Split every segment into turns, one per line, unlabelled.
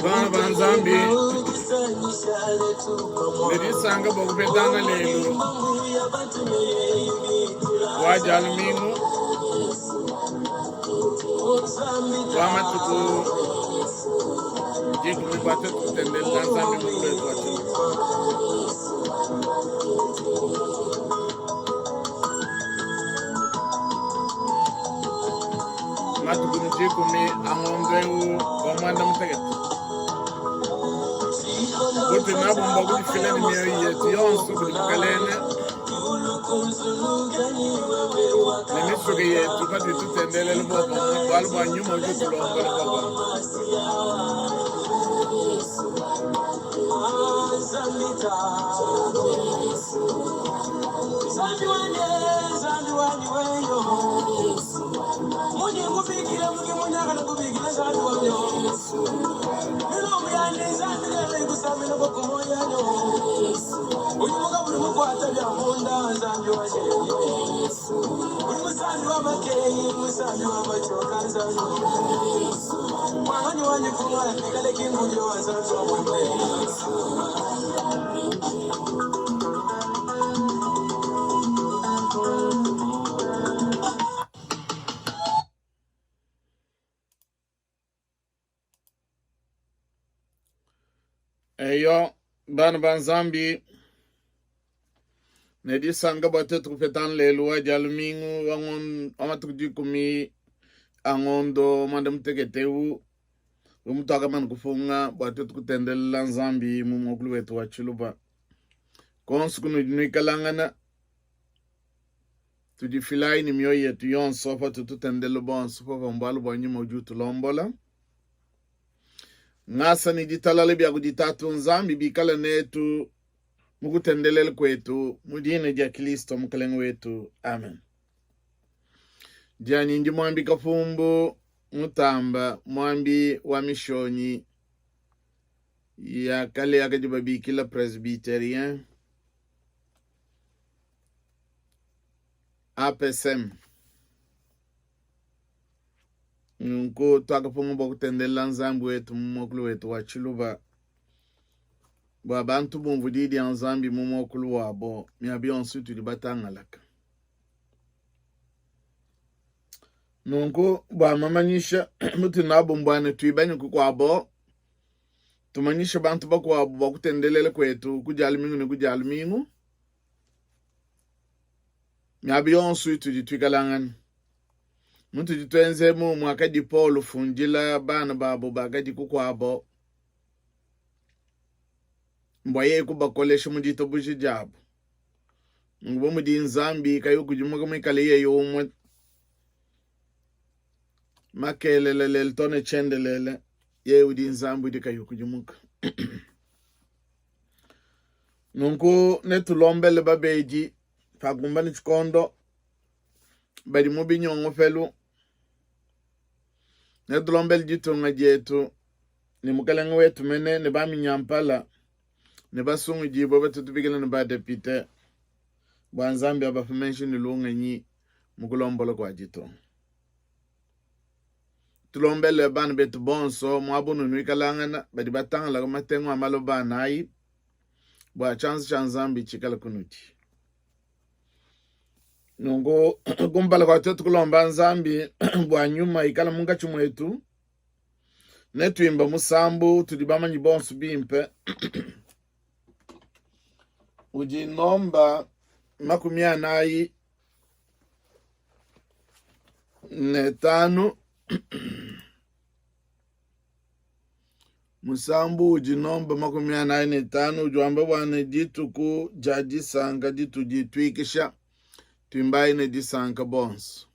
Bana ba Nzambi, ne disanka bua kupetanga lelu wa Dia Lumingu wa matuku 10 bua tuetu kutendelela Nzambi mukulu wetu wa tshijila. Matuku 10 a ngondo eu wa muanda mutekete butudi nabu mbua kudifila ne mioyo yetu yonso kudi Mukalenge ne misuke yetu patudi tutendelela bobamue, bualu bua nyuma udi utulombola bobamue. Eyo, bana ba Nzambi, ne disanka bua tuetu kupetana lelu wa Dia lumingu wa matuku 10 a ngondo muanda mutekete eu bu mutuakamana kupunga bua tuetu kutendelela Nzambi mu muakulu wetu wa Tshiluba. Konso kunudi nuikalangana, tudifilayi ne mioyo yetu yonso patudi tutendelela bonso popamue bualu bua nyuma udi utulombola. Ngasa ne ditalala bia kudi Tatu Nzambi bikale netu mu kutendelela kuetu mu dina dia Kristo Mukalenge wetu. Amen. Dianyi ndi Muambi Kapumbu Mutamba, muambi wa mishonyi ya kale yakadi babikila Presbyterien APSM. Nunku tuakapunga bua kutendelela Nzambi wetu mu muakulu wetu wa Tshiluba bua bantu bumvue di dia Nzambi mu muakulu wabo miaba yonso itudi batangalaka. Nunku bua mamanyisha mutudi nabu mbua ne tuibanye kukuabo, tumanyishe bantu bakuabu bua kutendelela kuetu ku Dia lumingu ne ku Dia lumingu miaba yonso itudi tuikalangana. Mutudi tuenzemu muakadi Paulo ufundila bana babo bakadi kukuabo mbua yeye kubakolesha mu ditabuja diabo. Nunku bu mudi Nzambi kayi ukudimuka muikale yeye umue makelela lelu too ne tshiendelele, yeye udi Nzambi udi kayi ukudimuka. Nunku netulombele babedi pakumbana tshikondo badi mu binyongopelu, netulombele ditunga dietu ne mukalenge wetu mene ne baminyampala ne basungudibue batutu bikila ne badepite bua Nzambi abape meji ne lungenyi mu kulombola kua ditunga. Tulombele bana betu bonso muaba unudi nuikalangana badi batangalaka matengu a maloba anayi bua tshianza tshia Nzambi tshikale kunudi. Nunku kumpala kua tuetu kulomba Nzambi bua nyuma ikale munkatshi muetu, netuimba musambu tudi bamanyi bonso bimpe udi nomba 45. Musambu udi nomba 45 udi wamba bua ne dituku dia disanka ditudi tuikisha, tuimbayi ne disanka bonso.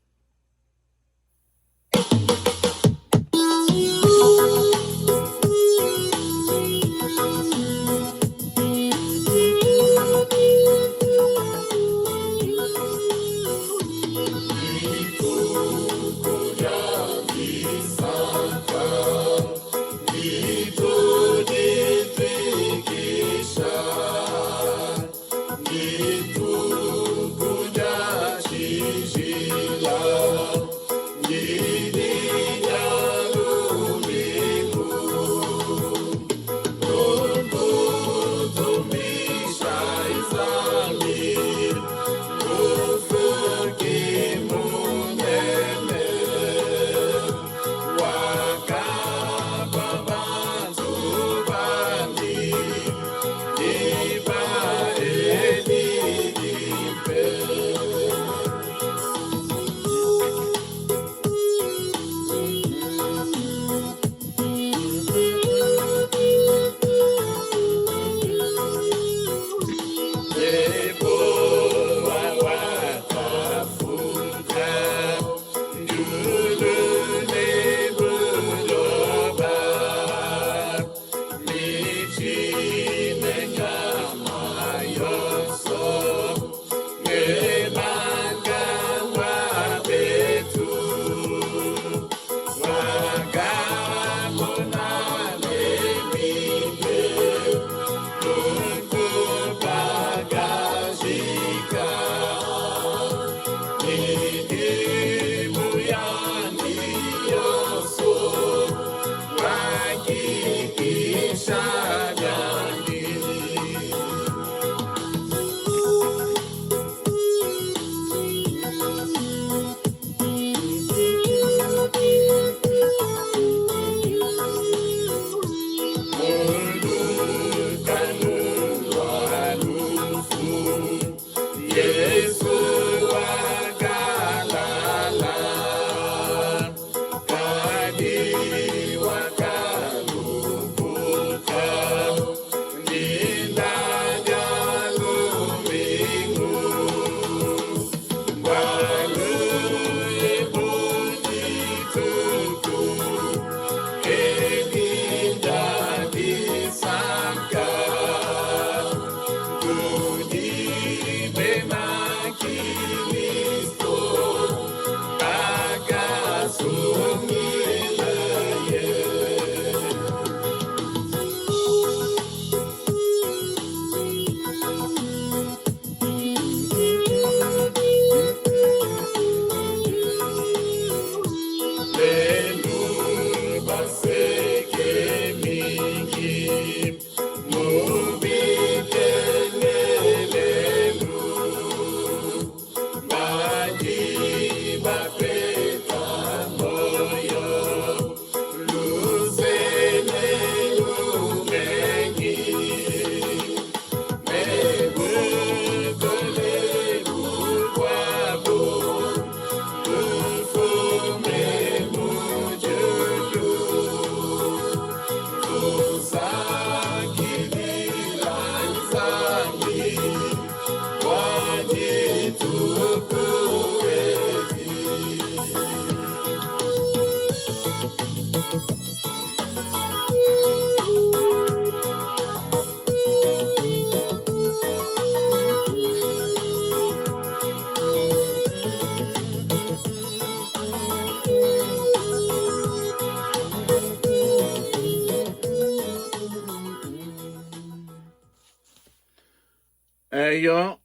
Eyo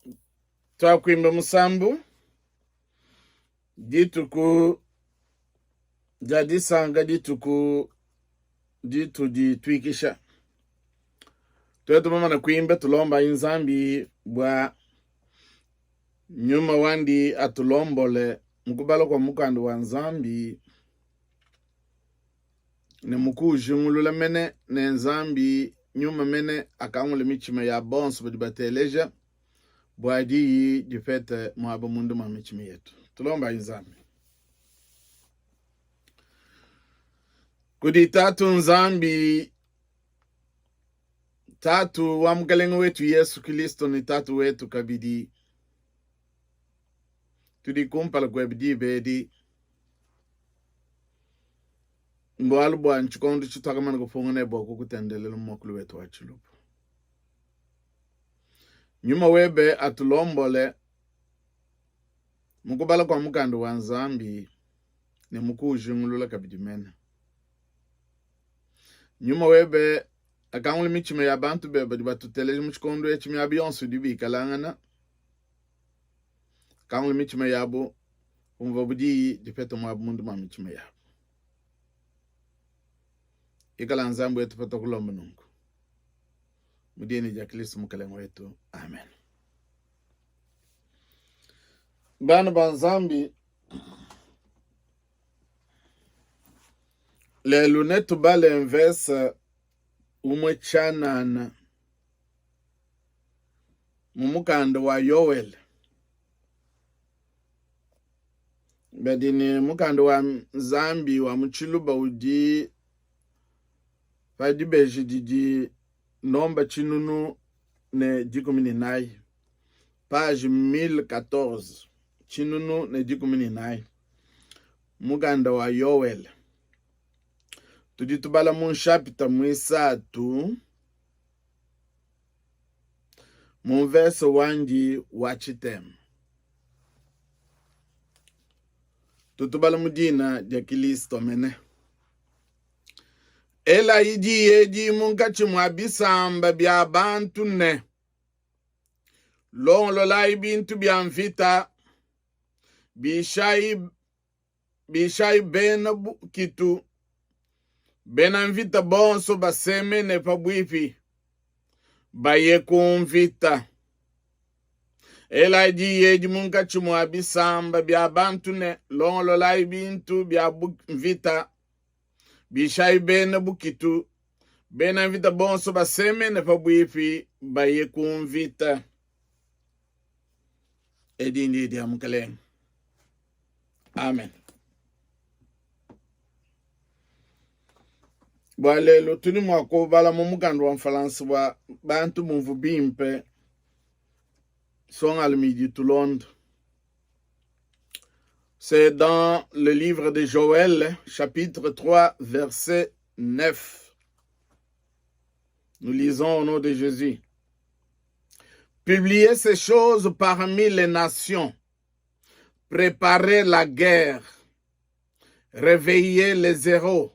twakwimba musambu dituku dia disanka dituku ditudi tuikisha. Tuetu bamane kuimba tulombayi Nzambi bua nyuma wandi atulombole mu kubala kua mukanda wa Nzambi ne mu kuujingulula mene ne Nzambi nyuma mene akangule mitshima ya bonso badi bateleja bua diyi dipete muaba munda mua mitshima yetu. Tulombayi Nzambi. Kudi Tatu Nzambi, Tatu wa Mukelenge wetu Yesu Kilisto ne Tatu wetu kabidi, tudi kumpala kuebe diba edi mbualu bua ntshikondo tshituakamana kupunga ne bua kukutendelela mu muakulu wetu wa tshiluba. Nyuma webe atulombole mu kubala kua mukanda wa Nzambi ne mu kuujingulula kabidi mene. Nyuma webe akangule mitshima ya bantu bebe badi batuteleja mu tshikondo etshi miaba yonso idi bikalangana. Kangula mitshima yabu, kumvuabu diyi dipeta muaba munda mua mitshima yabu. Ikala Nzambi wetu patuakulomba nunku. Mu dina dia Kristo Mukalenge wetu. Amen. Bana ba Nzambi, lelu netubale mvese umue tshianana mu mukanda wa Yoele. Badi ne mukanda wa Nzambi wa mu Tshiluba udi pa dibeji didi nomba 1014, page 1014, 1014, mukanda wa Yoele. Tudi tubala mu nshapita muisatu mu mvese wandi wa tshitema. Tutubala mu dina dia Kilisto mene. Elayi diyi edi munkatshi mua bisamba bia bantu ne, Longololayi bintu bia mvita, bishayi, bishayi bena bukitu, bena mvita bonso basemene pabuipi, baye ku mvita. Elayi diyi edi munkatshi mua bisamba bia bantu ne, Longololayi bintu bia mvita, bishayi bena bukitu, bena mvita bonso basemene pabuipi, baye ku mvita. Edi ndi dia Mukelenge. Amen. Bua lelu tudi mua kubala mu mukanda wa Mfalansa bua bantu bumvu bimpe songalume idi tulonda. C'est dans le livre de Joël, chapitre 3, verset 9. Nous lisons au nom de Jésus. Publiez ces choses parmi les nations. Préparez la guerre. Réveillez les héros.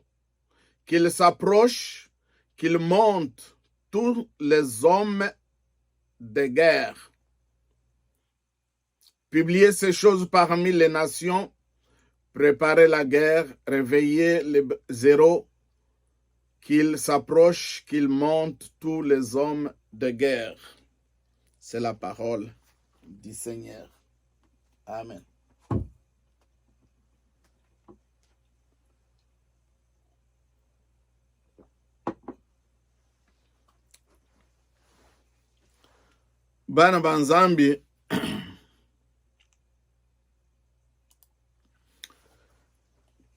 Qu'ils s'approchent, qu'ils montent tous les hommes de guerre. Publiez ces choses parmi les nations. Préparez la guerre. Réveillez les héros. Qu'ils s'approchent, qu'ils montent tous les hommes de guerre. C'est la parole du Seigneur. Amen. Bana ba Nzambi,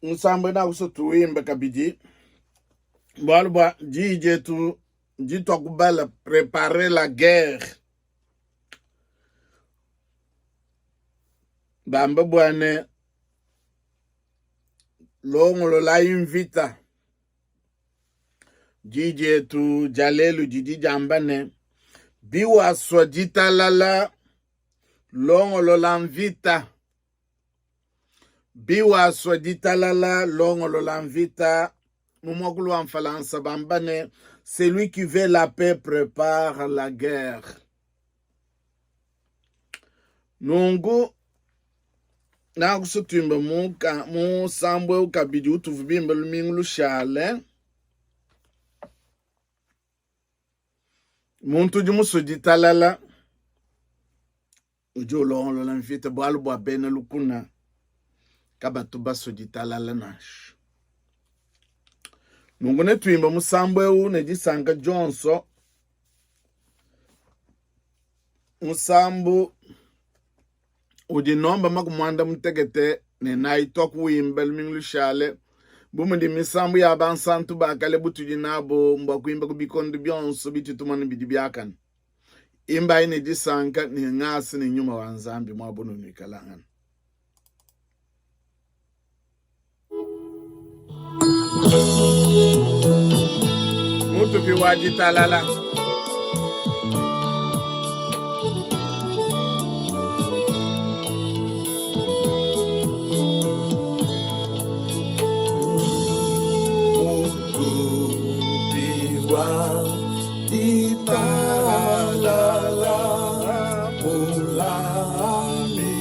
musambu nakuso tuwimbe kabidi bualu bua diyi dietu dituakubala preparer la guerre bamba bua ne longololayi mvita Di dietu dia lelu didi diamba ne, Biwasua ditalala, longolola mvita. Biwasua ditalala, longolola mvita. Mu muakulu wa Mfalansa bamba ne, Celui qui veut la paix prépare la guerre. Nunku nakusu tuimbe musambu eu kabidi utuvua bimbe lumingu lushale. Muntu udi musue ditalala udi ulongolola mvita, bualu bua bena lukuna kabatu basue ditalala nansha. Nunku netuimbe musambu eu ne disanka dionso. Musambu udi nomba makumi muanda mutekete ne nayi tuakuwimba lumingu lushale bu mudi misambu ya bansantu ba kale butudi nabu mbua kuimba ku bikondo bionso bitudi tumona bidi biakane. Imbayi ne disanka ne ngasa ne nyuma wa Nzambi muabu nunuikalangana. Mutupi wa ditalala.
Mutupi wa ditalala, mulami.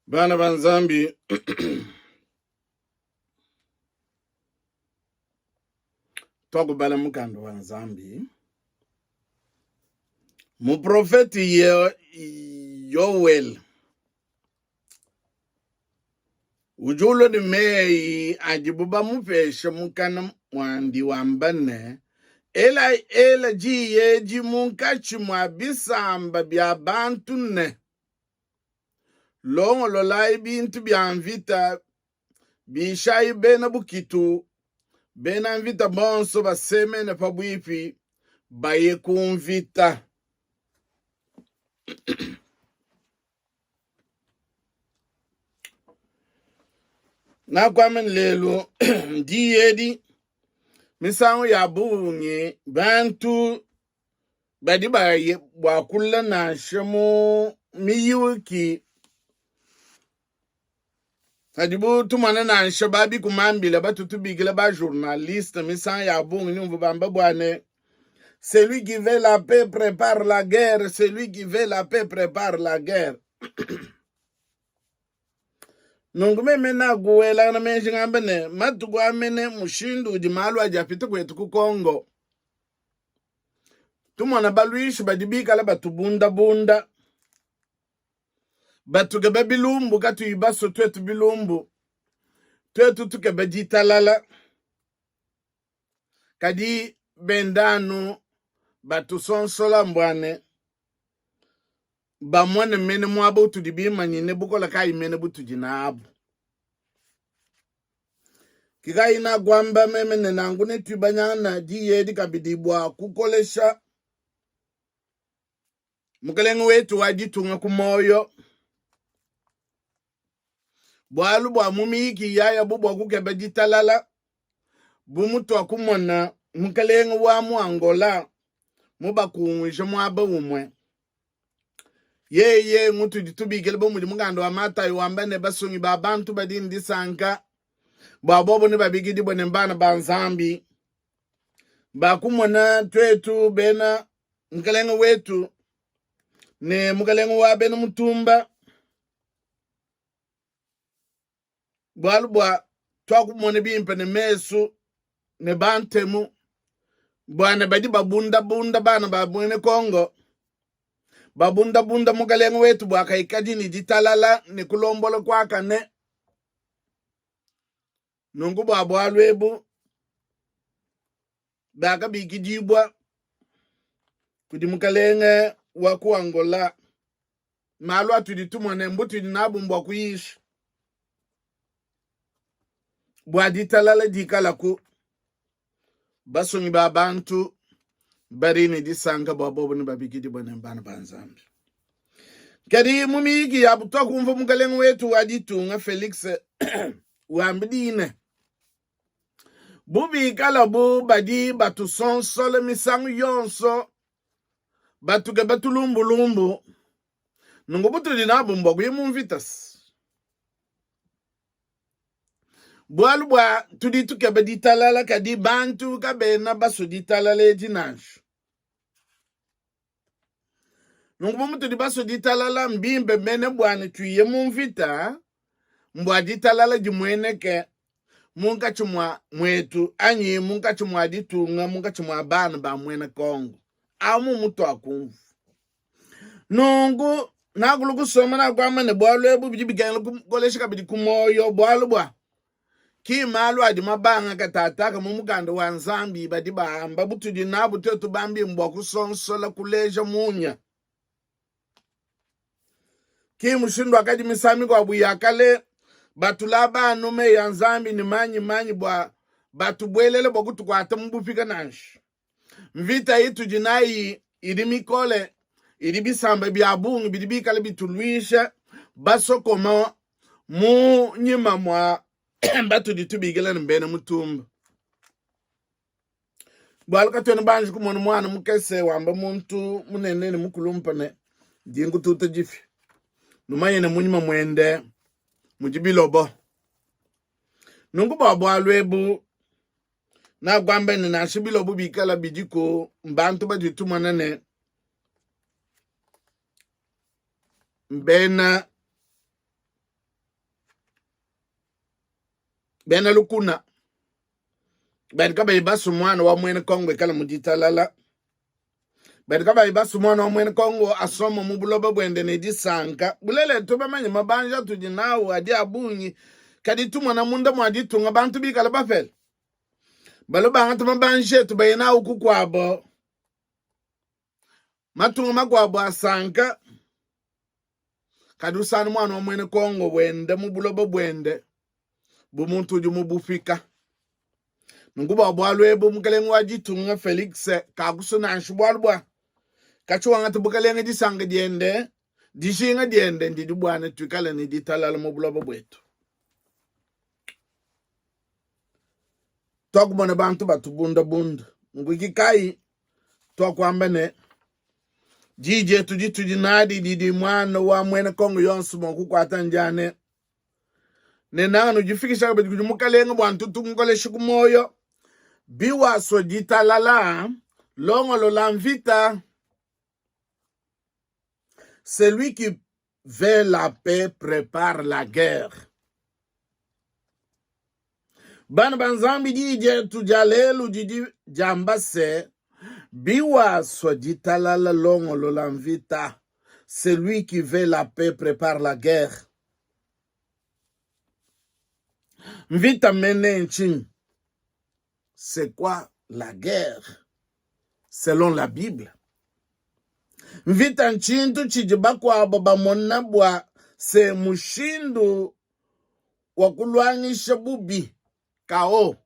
Bana ba Nzambi twakubala mukanda wa Nzambi muprofeti Yoel udi ulua ne meyi adibu bamupesha mukana muandi wamba ne, Ela, ela diyi edi munkatshi mua bisamba bia bantu ne, Longololayi bintu bia mvita, bishayi bena bukitu, bena mvita bonso basemene pabuipi, baye ku mvita. Nakuamba ne lelu diyi edi misangu ya bungi bantu badi baye buakula nansha mu miyuki padibu tumona nansha babikumambila batu tubikila ba journaliste misangu ya bungi nyumvu bamba bua ne celui qui veut la paix prépare la guerre celui qui veut la paix prépare la guerre Nunku meme nakuelangana meji ngamba ne, matuku a mene mushindu udi malu adi apita kuetu ku Congo, tumona baluishi badi bikala batubundabunda, batukeba bilumbu katuyi basue tuetu bilumbu, tuetu tukeba ditalala. Kadi. benda anu batusonsola mbua ne, bamone mene muaba utudi bimanyine, bukole kayi mene butudi nabu. Kikayi nakuamba meme ne nanku netuibanyangana diyi edi kabidi bua kukolesha mukelenge wetu wa ditunga ku muoyo, bualu bua mu miyiki yayabu bua kukeba ditalala, bu mutuakumona mukelenge wa mu Angola mubakunguije muaba umue. Yeye ngutudi tubikila bu mudi mukanda wa Matayo wamba ne, basungi ba bantu badi ne disanka, bua bobo nebabikidibue ne mbana ba Nzambi. Bakumona tuetu bena mukelenge wetu ne mukelenge wa bena mutumba, bualu bua tuakumona bimpe ne mesu ne bantemu bua ne badi babundabunda bana ba muena Kongo, babundabunda mukalenge wetu bua kaikadi ne ditalala ne kulombola kuakane. Nunku bua bualu ebu bakabikidibua kudi mukalenge wa ku Angola. Malu atudi tumona mbutudi nabu mbua kuyisha bua ditalala dikalaku. Basungi ba bantu badi ne disanka bua bobu ne babikidibua ne bana ba Nzambi. Kadi mu miyiki yabu tuakumvua mukalenge wetu wa ditunga Felix wamba diyi ne, bu bikalabu badi batusonsola misangu yonso batukeba tulumbulumbu, nunku butudi nabu mbua kuya mu mvita. Bualu bua tudi tukeba ditalala, kadi bantu kabena basue ditalala edi nansha. Nunku bu mutudi basue ditalala, mbimpe mene bua ne tuye mu mvita mbua ditalala dimueneke munkatshi mua muetu anyi munkatshi mua ditunga, munkatshi mua bana ba muena Kongo. Amu mutuakumvua. Nunku nakulu kusomba nakuamba ne bualu ebu bidi bikengela kukolesha kabidi ku muoyo, bualu bua ki malu adi mabanga katataka mu mukanda wa Nzambi badi baamba butudi nabu tuetu bambi mbua kusonsola kuleja munya. Ki mushindu wakadi misangu mikuabu ya kale batulaba anu meyi a Nzambi ne manyi manyi bua batubuelele bua kutukuata mu bupika nansha. Mvita itudi nayi idi mikole, idi bisamba bia bungi bidi bikale bituluisha basokoma mu nyima mua batudi tubikila ne bena mutumba. Bualu katuena banji kumona muana mukese wamba muntu munene ne mukulumpe ne, ndi nkututa difi. Numanye ne munyima muende mudi bilobo. Nunku bua bualu ebu nakuamba ne, nansha bilobo bikala bidiku, mbantu badi tumona ne mbena bena lukuna badi kabayi basue muana wa muena Kongo ikala mu ditalala, badi kabayi basue muana wa muena Kongo asomba mu buloba buende ne disanka. Bulelela, tu bamanye mabanji atudi nawu adi a bungi, kadi tumona munda mua ditunga bantu bikale bapele, balua bangata mabanji etu baye nawu kukuabo, matunga makuabu asanka. Kadi usana muana wa muena Kongo wenda mu buloba buende bu muntu udi mu bupika. Nunku bua bualu ebu mukalenge wa ditunga Felix kakusua nansha bualu bua katshi wangata bukalenge disanka diende dijinga diende ndidi bua ne tuikale ne ditalala mu buloba buetu. Tuakumona bantu batubundabunda nunku kayi tuakuamba ne diyi dietu ditudi nadi didi muana wa muena Kongo yonso mua kukuata ndia ne ne nanga nudifikisha kabidi kudi mukalenge bua ntutu nkolesha ku muoyo biwasua ditalala longolola mvita. Celui qui veut la paix prépare la guerre. Bana ba Nzambi, diyi dietu dia lelu didi diamba se, biwasua ditalala longolola mvita. Celui qui veut la paix prépare la guerre. Mvita mene ntshinyi? C'est quoi la guerre? Selon la Bible, mvita ntshintu tshidi bakuabo bamona bua se mushindu wa kuluangisha bubi, chaos,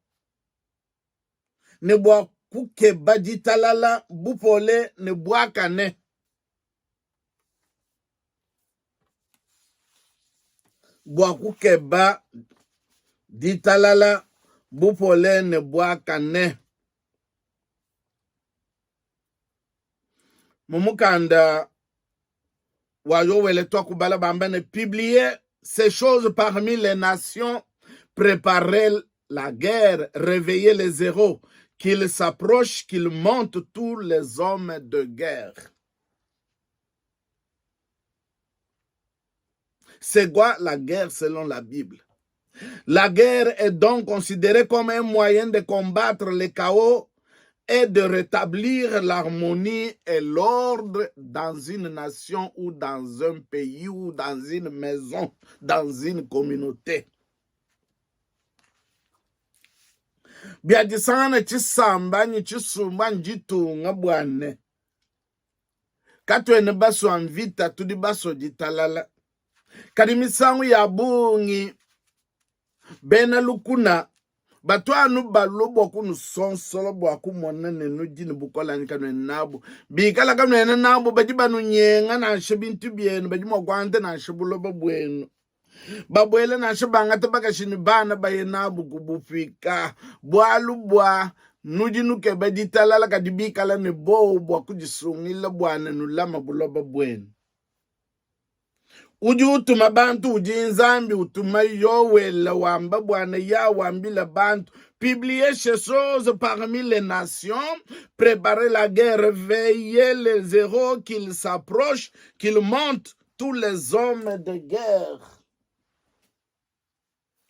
ne bua kukeba ditalala, bupole ne buakane. Bua kukeba ditalala, bupole ne buakane. Mu mukanda wa Yoele tuakubala bamba ne publier ces choses parmi les nations, préparer la guerre, réveiller les héros, qu'ils s'approchent, qu'ils montent tous les hommes de guerre. C'est quoi la guerre selon la Bible? La guerre est donc considérée comme un moyen de combattre le chaos et de rétablir l'harmonie et l'ordre dans une nation ou dans un pays ou dans une maison, dans une communauté. Bia disangana tshisamba anyi tshisumbu anyi ditunga bua ne katuena basua mvita, tudi basua ditalala. Kadi misangu ya bungi bena lukuna batu anu balua bua kunusonsola bua kumona ne nudi ne bukole anyi kanuena nabu. Bikala kanuena nabu, badi banunyenga nansha bintu bienu, badi mua kuangata nansha buloba buenu, babuela nansha bangata bakaji ne bana baye nabu ku bupika, bualu bua nudi nukeba ditalala, kadi bikala ne buowa bua kudisungila bua ne nulama buloba buenu. Udi utuma bantu udi Nzambi utuma Yoele wamba bua ne ya wambila bantu publiez ces choses parmi les nations, préparez la guerre, veillez les héros qu'ils s'approchent, qu'ils montent tous les hommes de guerre.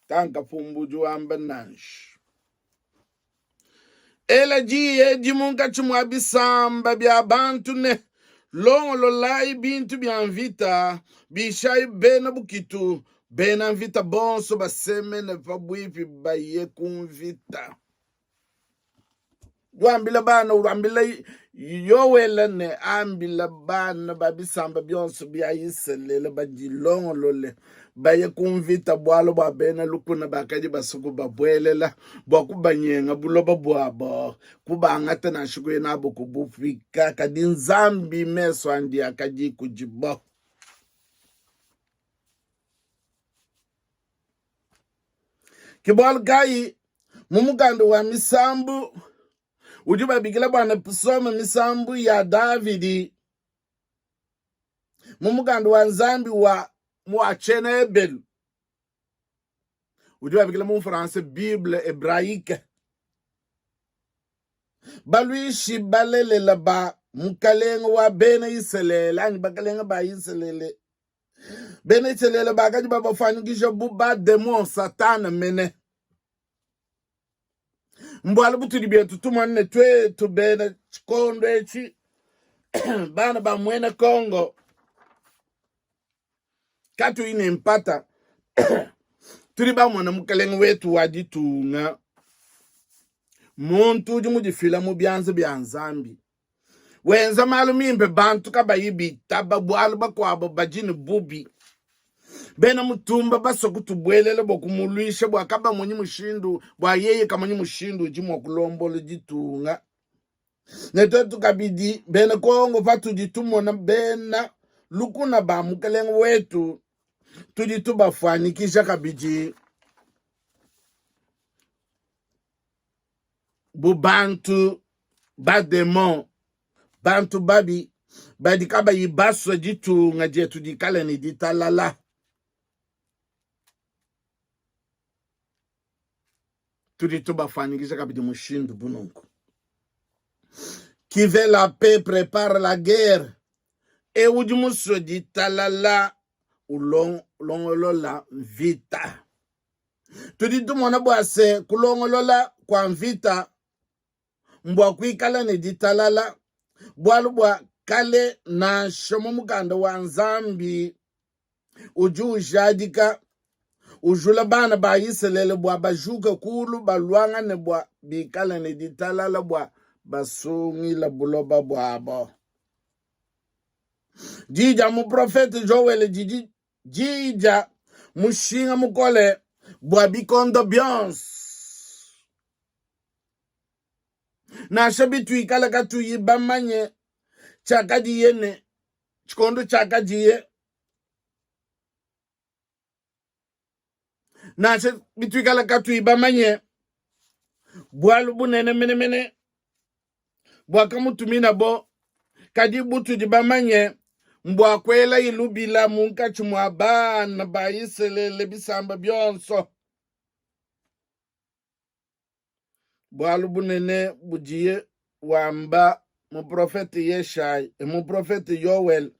Kankapumbu udi wamba nansha. Ela diyi edi munkatshi mua bisamba bia bantu ne, Longololayi bintu bia mvita, bishayi bena bukitu, bena mvita bonso basemene pabuipi baye ku mvita. Wambila bana, wambila Yoele ne ambila bana ba bisamba bionso bia Isalele badilongolole baye ku mvita, bualu bua bena lukuna bakadi basue kubabuelela bua kubanyenga buloba buabo, kubangata nansha kuya nabo ku bupika. Kadi Nzambi mesu andi akadi kudibo. Ke bualu kayi mu mukanda wa Misambu udi babikila bua ne psaume misambu ya Davidi mu mukanda wa Nzambi wa wa tshiena Ebelu udi babikila mu français Bible hebraique. Baluishi balelela ba mukalenge wa bena Isalele anyi bakalenge ba Isalele Bena Isalele bakadi babafuanyikija bu ba-demon, Satana mene. Mbualu butudi bietu tumona ne tuetu bena tshikondo etshi bana ba muena Kongo katuyi ne mpata tudi bamona mukalenge wetu wa ditunga muntu udi mudifila mu bianza bia Nzambi wenza malu mimpe bantu kabayi bitaba bualu bakuabo badi ne bubi bena mutumba basue kutubuelela bua kumuluisha bua kabamonyi mushindu bua yeye kamonyi mushindu udi mua kulombola ditunga ne tuetu kabidi bena Kongo patudi tumona bena lukuna ba mukalenge wetu tudi tubafuanyikija kabidi bu bantu bademon, bantu babi badi kabayi basue ditunga dietu dikale ne ditalala. Tudi tubafuanyikija kabidi mushindu bu nunku. Qui veut la paix prépare la guerre. E udi musue ditalala ulongolola mvita. Tudi tumona bua se, kulongolola kua mvita mbua kuikala ne ditalala, bualu bua kale nansha mu mukanda wa Nzambi udi ujadika ujula bana ba Isalele bua bajuke kulu baluangane bua bikale ne ditalala bua Basungila buloba buabo. Diyi dia muprofete Joele didi diyi dia mushinga mukole bua bikondo bionso. Nansha bituikala katuyi bamanye tshiakadiye ne tshikondo tshiakadiye, nansha bituikala katuyi bamanye bualu bunene menemene buakamutuminabo, kadi butudi bamanye mbua kuelaye lubila munkatshi mua bana ba Isalele bisamba bionso. Bualu bunene budiye wamba muprofete Yeshayi, muprofete Yoele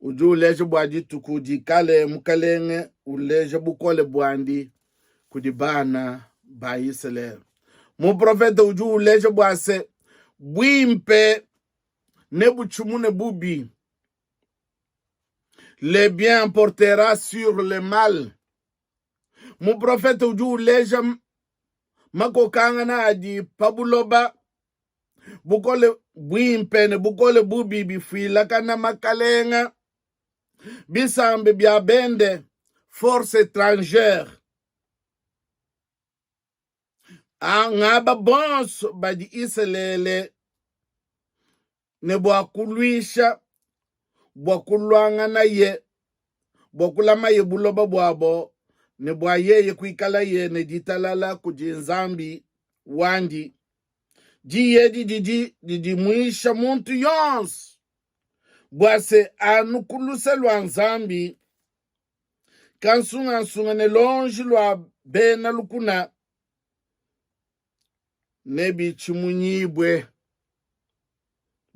udi uleja bua dituku dikale Mukalenge uleja bukole buandi kudi bana ba Isalele. Muprofete udi uleja bua se buimpe nebutshimune bubi. Le bien emportera sur le mal. Muprofete udi uleja makokangana adi pa buloba, bukole buimpe ne bukole bubi bifuilakana makalenga, bisamba bia bende, force étrangère. Ngaba bonso badi Isalele ne bua kuluisha bua kuluanganaye bua kulamaye buloba buabo ne bua yeye kuikalaye ne ditalala kudi Nzambi wandi. Diyi edi didi didimuisha muntu yonso bua se anu ku luse lua Nzambi, kansungansunga ne lonji lua bena lukuna nebitshimunyibue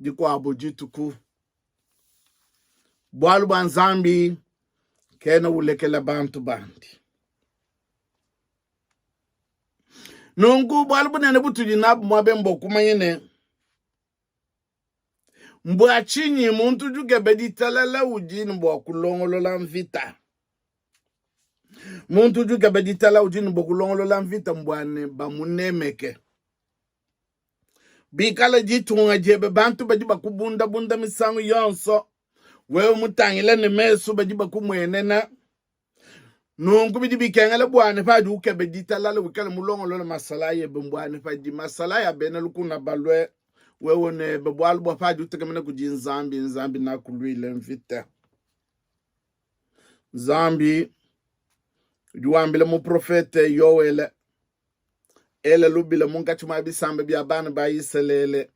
dikuabo dituku. Bualu bua Nzambi kena ulekela bantu bandi. Nunku bualu bunene butudi nabu muaba mbua kumanya ne, mbua tshinyi muntu udi ukeba ditalala udi ne bua kulongolola mvita. Muntu udi ukeba ditalala udi ne bua kulongolola mvita mbua ne bamunemeke. Bikala ditunga diebe bantu badi bakubundabunda misangu yonso, wewe mutangila ne mesu badi bakumuenena. Nunku bidi bikengela bua ne padi ukeba ditalala wikale mulongolole masalayi ebe mbua ne padi masalayi a bena lukuna balue wewe nebe bualu bua padi utekemena kudi Nzambi, Nzambi nakuluile mvita. Nzambi udi wambila muprofete Yoele ela lubila munkatshi mua bisamba bia bana ba Isalele,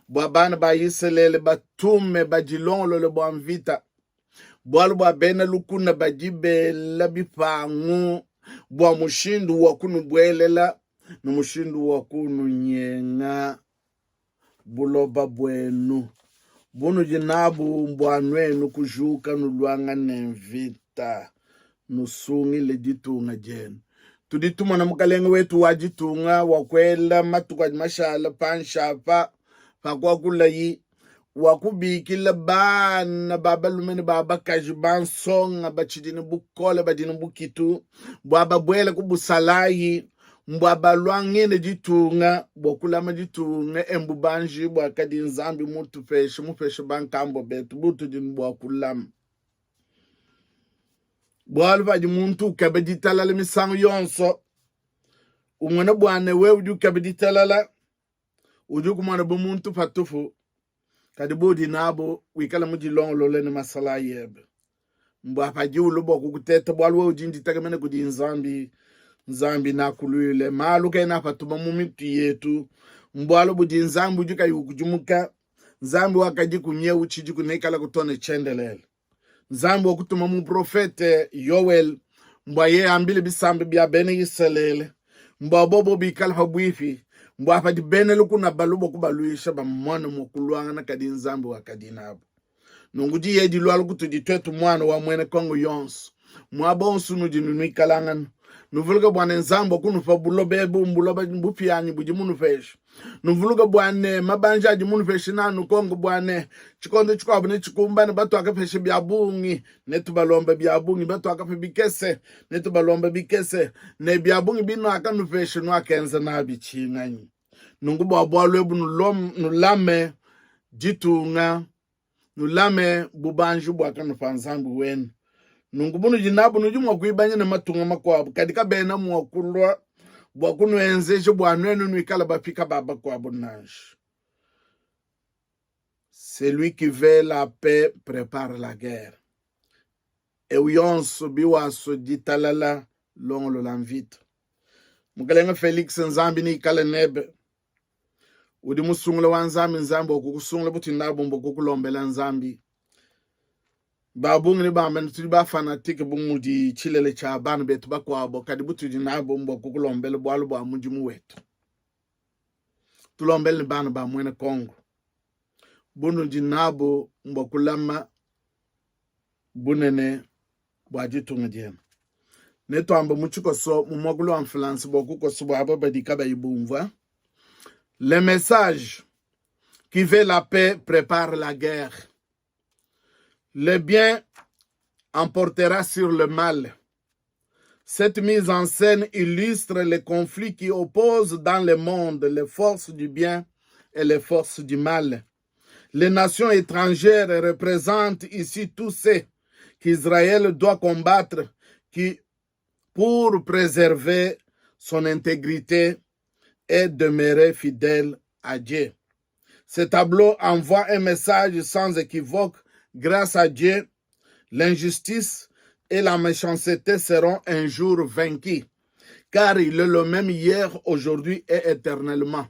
bua bana ba Isalele batume badilongolole bua mvita, bualu bua bena lukuna badi bela bipangu bua mushindu wa kunubuelela ne mushindu wa kununyenga buloba buenu bunudi nabu mbua nuenu kujuka nuluangane mvita, nusungile ditunga dienu. Tudi tumona mukalenge wetu wa ditunga wa kuela matuku adi mashala panshi apa pa kuakulayi wa kubikila bana ba balume ne ba bakaji bansonga batshidi ne bukole badi ne bukitu bua babuele ku busalayi mbua baluangene ditunga bua kulama ditunga embubanji buakadi Nzambi mutupeshe mupeshe bankambua betu butudi ne bua kulama. Bualu padi muntu ukeba ditalala misangu yonso umona bua ne wewe udi ukeba ditalala udi ukumona bu muntu patupu, kadi budi nabu wikale mudilongolole ne masalayi ebe mbua padi ulu bua kukuteta, bualu wewe udi nditekemena kudi Nzambi. Nzambi nakuluile malu kena apatuma mu mitu yetu, mbualu budi Nzambi udi kayi ukudimuka. Nzambi wakadiku nyeu utshidiku neikalaku too ne tshiendelele. Nzambi wakutuma muprofete Yoel mbua yeye ambile bisamba bia bena Isalele mbua bobo bikale pabuipi, mbua padi bena lukuna balu bua kubaluisha bamone mua kuluangana, kadi Nzambi wakadi nabu. Nunku diyi edi lualu kutudi tuetu muana wa muena Kongo yonso, muaba onso unudi nuikalangana. Nuvuluke bua ne Nzambi wakunupa buloba ebu, mbuloba bupianyi budi munupesha. Nuvuluke bua ne mabanji adi munupesha nanukonke bua ne tshikondo tshikuabu netshikumbane, batuakapesha bia bungi netubalombe bia bungi, batuakapa bikese netubalombe bikese, ne bia bungi binuakanupesha nuakenza nabi tshinganyi? Nunku bua bualu ebu nulame ditunga, nulame bubanji buakanupa Nzambi wenu. Nunku bunudi nabu nudi mua kuibanyina matunga makuabu, kadi kabena mua kulua bua kunuenzeja bua nuenu nuikale bapika ba bakuabu nansha. Celui qui veut la paix prépare la guerre. Eu yonso biwasua ditalala longolola mvita. Mukelenge Felix, Nzambi nikale nebe. Udi musungula wa Nzambi, Nzambi wakukusungula butudi nabu mbua kukulombela Nzambi. Ba bungi ne bamba ne tudi ba fanatike bu mudi tshilele tshia bana betu bakuabo, kadi butudi nabu mbua kukulombela bualu bua mudimu wetu. Tulombele ne bana ba muena Kongo bunudi nabu mbua kulama bunene bua ditunga dienu. Netuambe mu tshikoso mu muakulu wa Mfulanse bua kukosa bua aba badi kabayi bumvua. Le message qui veut la paix prépare la guerre. Le bien emportera sur le mal. Cette mise en scène illustre les conflits qui opposent dans le monde les forces du bien et les forces du mal. Les nations étrangères représentent ici tous ceux qu'Israël doit combattre qui, pour préserver son intégrité et demeurer fidèle à Dieu. Ce tableau envoie un message sans équivoque. Grâce à Dieu, l'injustice et la méchanceté seront un jour vaincues, car il est le même hier, aujourd'hui et éternellement.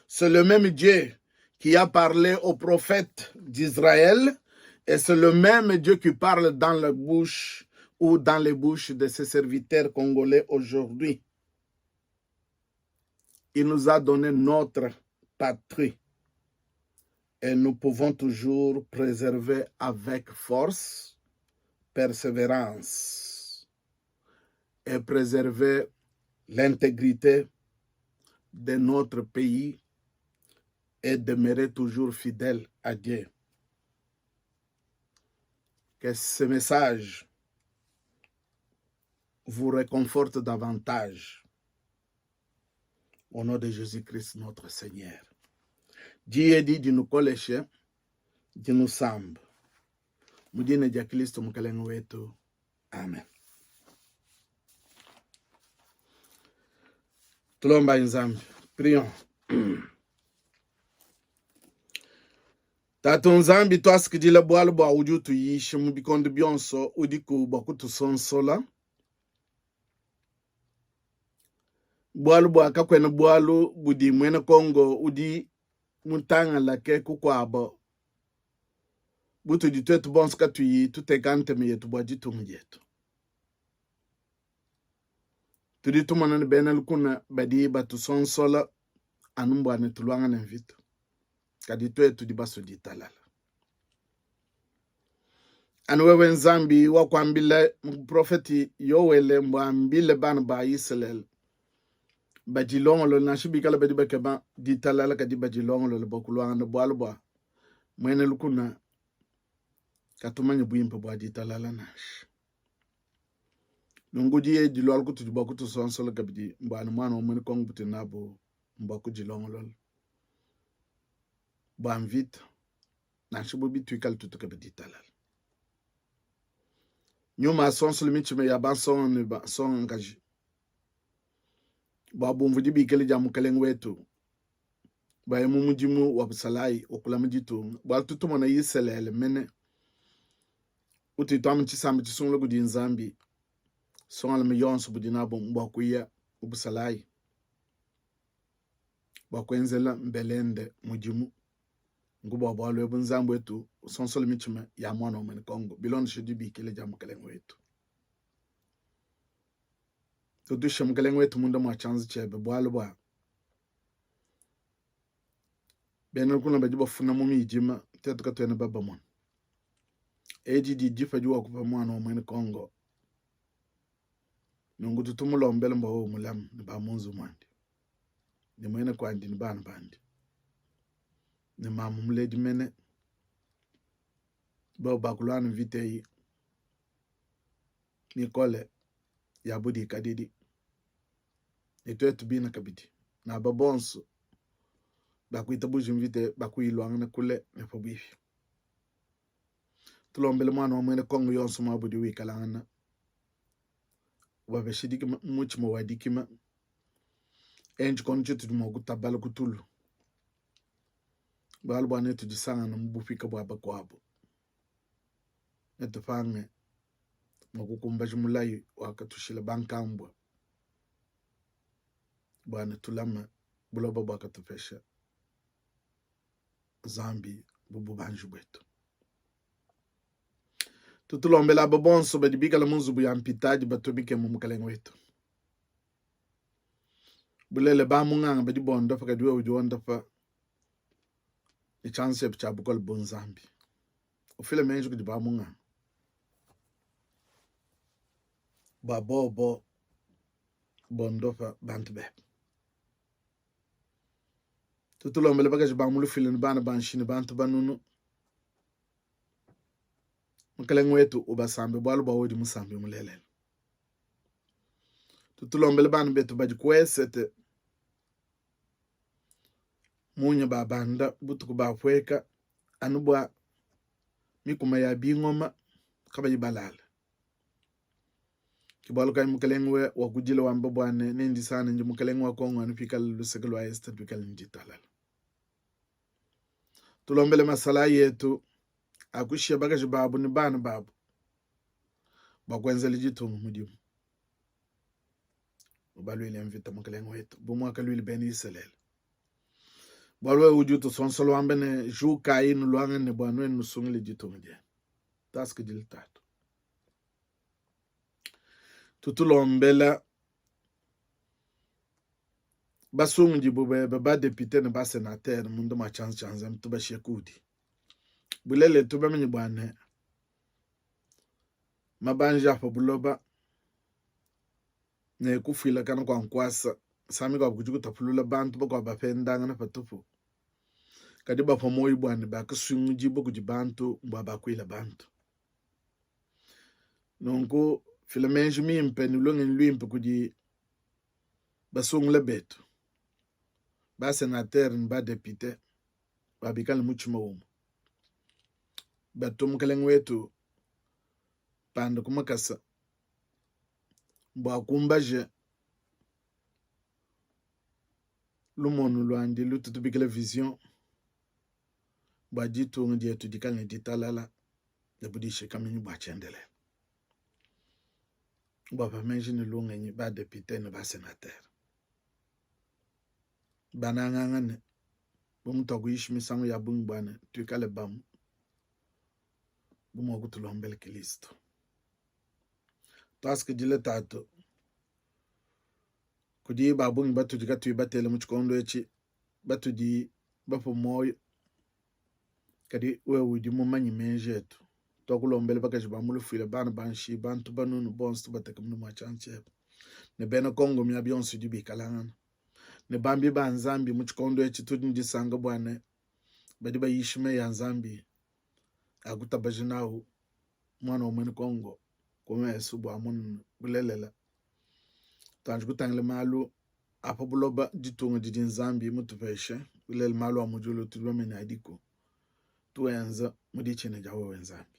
C'est le même Dieu qui a parlé aux prophètes d'Israël et c'est le même Dieu qui parle dans la bouche ou dans les bouches de ses serviteurs congolais aujourd'hui. Il nous a donné notre patrie et nous pouvons toujours préserver avec force, persévérance et préserver l'intégrité de notre pays et demeurer toujours fidèle à Dieu. Que ce message vous réconforte davantage. Au nom de Jésus-Christ, notre Seigneur. Diyi edi dinukoleshe, dinusambe. Mu dina dia Kristo Mukalenge wetu. Amen. Tulombayi Nzambi. Prions. Tatu Nzambi, tuasikidila bualu bua udi utuyisha mu bikondo bionso, udiku bua kutusonsola bualu bua kakuena bualu budi muena Kongo udi mutangalake kukuabo butudi tuetu bonso katuyi tuteka ntema yetu bua ditunga dietu. Tudi tumona ne bena lukuna badi batusonsola anu mbua ne tuluangane mvita, kadi tuetu tudi basue ditalala. Anu wewe Nzambi wakuambila muprofeti Yoele mbuambile bana ba Isalele badilongolole, nansha bikala badi bakeba ditalala, kadi badilongolole bua kuluangana, bualu bua muena lukuna katumanye buimpe bua ditalala nansha. Nunku diyi dilualu kutudi bua kutusonsola kabidi mbuana muana wa muena Kongo butudi nabu mbua kudilongolola bua mvita nansha bu bituikale tutukeba ditalala. Nyuma asonsole mitshima ya bansonga ne bansongakaji bua bumvue dibikila dia Mukalenge wetu baye mu mudimu wa busalayi wa kulama ditunga, bualu tutumona Isalele mene utudi tuamba tshisamba tshisungula kudi Nzambi, songalume yonso budi nabu mbua kuya mu busalayi bua kuenzela mbelende mudimu. Nku bua bualu ebu Nzambi wetu usonsola mitshima ya muana wa muena Kongo bilondeshe dibikila dia Mukalenge wetu. Tutushe Mukalenge wetu munda mua tshianza tshiebe, bualu bua bena lukuna badi bafuna mu midima, tuetu katuena babamona. Edi didi dipa diwakupa muana wa muena Kongo. Nunku tutumulombele mbua wewe mulame ne ba mu nzubu muandi ne muena kuandi ne bana bandi ne mamu muledi mene bobu bakuluana mvita eyi mikole ya budikadidi ne tuetu bine kabidi naba bonso bakuitabuja mvita bakuyiluangana kule ne pabuipi. Tulombele muana wa muena Kongo yonso muaba udi wikalangana ubapeshe dikima, mutshima wa dikima. Enyi tshikondo tshitudi mua kutabala ku tulu, bualu bua netudisangana mu bupika bua bakuabu, netupange mua kukumbaja mulayi wakatushila bankambua bua ne tulame buloba buakatupesha Nzambi bu bubanji buetu. Tutulombela aba bonso badi bikala mu nzubu ya mpitadi batumike mu Mukalenge wetu. Bulele ba munganga badi bondopa kadi wewe udi wondopa ne tshianza tshiebe tshia bukole bu Nzambi. Ufile meji kudi ba munganga bua bobo bondopa bantu bebe. Tutulombele bakaji ba mu lufuila ne bana ba nshi ne bantu banunu. Mukalenge wetu ubasambe bualu bua udi musambi mulelela. Tutulombele bana betu badi ku esete munya babanda butuku bapueka anu bua mikuma ya bingoma kabayi balala. Ke bualu kayi mukalenge we wakudila wamba bua ne, nendisangane ndi mukalenge wa Kongo anu pikala luseke lua Est luikale ne ditalala. Tulombele masalayi etu akushiya bakaji babu ne bana babu bua kuenzela ditunga mudimu. Ubaluile mvita mukalenge wetu bu muakaluile bena Isalele. Bualu wewe udi utusonsola wamba ne, jukayi nuluangane bua nuenu nusungile ditunga dienu. Tuasakidile Tatu. Tutulombela basungudibue bebe badepite ne basenatere munda mua tshianza tshia Nzambi tubashiye kudi. Bulelela tubamanye bua ne mabanji a pa buloba ne kufuilakana kua nkuasa misangu mikuabu kudi kutapulula bantu bakuabu bapendangana patupu, kadi bapua muoyo bua ne bakasungudibua kudi bantu bua bakuila bantu. Nunku fila meji mimpe ne lungenyi luimpe kudi basungula betu, basenatere ne badepite bua bikale ne mutshima umue, batue Mukalenge wetu mpanda ku makasa bua akumbaje lumonu luandi lutu tubikila vision bua ditunga dietu dikale ne ditalala ne budishikaminyi bua tshiendelele. Bua pa meji ne lungenyi ba depute ne ba senatere banangangane bu mutuakuyisha misangu ya bungi bua ne tuikale bamue bu muakutulombela Kilisto. Tuasakidile Tatu kudi ba bungi batudi katuyi batele mu tshikondo etshi batudi bapue muoyo, kadi wewe udi mumanye meji etu. Tuakulombela bakaji ba mu lufuila, bana ba nshi, bantu banunu bonso tubateke munda mua tshianza tshiebe, ne bena Kongo miaba yonso idi bikalangana ne bambi ba Nzambi mu tshikondo etshi. Tudi ne disanka bua ne badi bayisha meyi a Nzambi a kutabaja nawu muana wa muena Kongo ku mesu bua amone bulelela. Tuanji kutangila malu a pa buloba, ditunga didi Nzambi mutupeshe, bulelela malu a mu diulu tudi bamanye adiku, tuenza mu ditshina dia wewe Nzambi.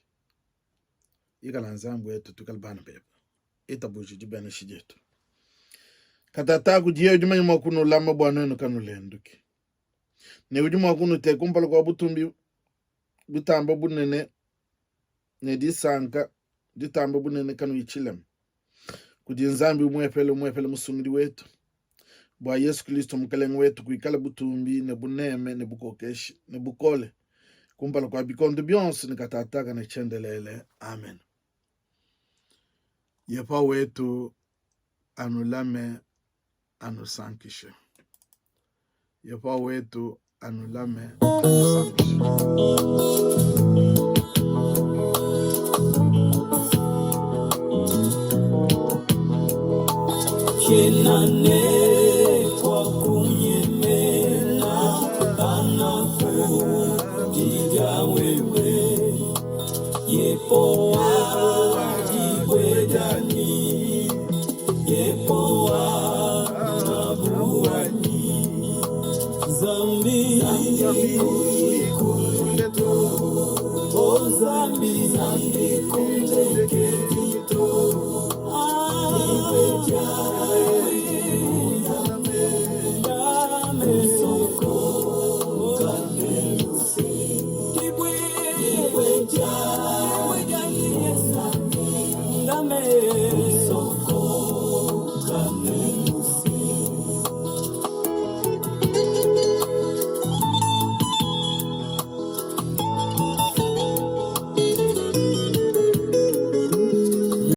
Ikala Nzambi wetu, tuikale bana bebe, itabuja dibenesha dietu. Katata kudiye udi manya mua kunulama bua nuenu kanulenduki, ne udi mua kunuteka kumpala kua butumbi butamba bunene ne disanka ditamba bunene kanuyi tshilema kudi Nzambi umuepele umuepele Musungidi wetu, bua Yesu Kristo Mukalenge wetu, kuikala butumbi ne buneme ne bukokeshi ne bukole kumpala kua bikondo bionso ne katataka ne tshiendelele. Amen. Yehowa wetu anulame anusankishe. Yehowa wetu anulame anusankishe.
Tshiena ne kua kunyemena panakupidia wewe, Yehowa dibue dianyi, Yehowa ngabu wanyi. Nzambi kuleto, oh Nzambi kulekedi to.